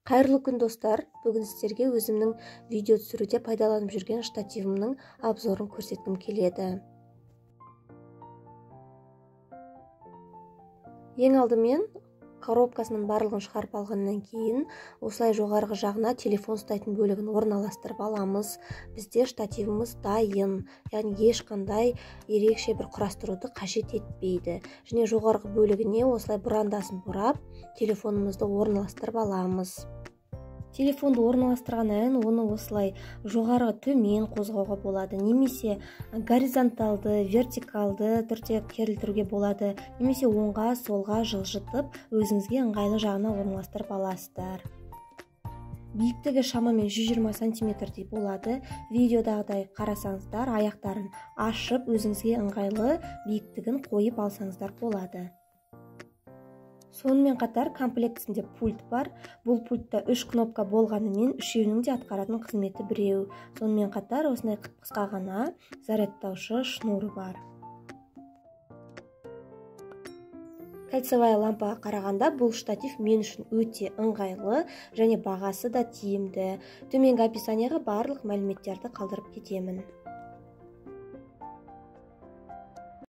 Қайырлы күн, достар! Бүгін сіздерге өзімнің видео түсіруде пайдаланып жүрген штативімнің обзорын көрсеткім келеді. Ең алдымен коробкасының барлығын шығарып алғаннан кейін осылай жоғарғы жағына телефон ұстайтын бөлігін орналастырып аламыз. Бізде штативіміз дайын, яғни ешқандай ерекше бір құрастыруды қажет етпейді. Және жоғарғы бөлігіне осылай бұрандасын бұрап, телефонымызды орналастырып аламыз. Телефонды орналастырғаннан оны осылай жоғары төмен қозғауға болады, немесе горизонталды, вертикалды түрде керілтіруге болады, немесе оңға, солға жылжытып, өзіңізге ыңғайлы жағына орналастырып аласыздар. Биіктігі шамамен 120 сантиметрдей болады. Видеодағыдай қарасаңыздар, аяқтарын ашып, өзіңізге ыңғайлы биіктігін қойып алсаңыздар болады. Сонымен қатар комплектісінде пульт бар. Бұл пультта 3 кнопка болғанымен үшеуінің де атқаратын қызметі біреу. Сонымен қатар осындай қып-қысқа ғана зарядтаушы шнуры бар. Кольцевая лампаға қарағанда бұл штатив мен үшін өте ыңғайлы және бағасы да тиімді. Төменгі описанияға барлық мәліметтерді қалдырып кетемін.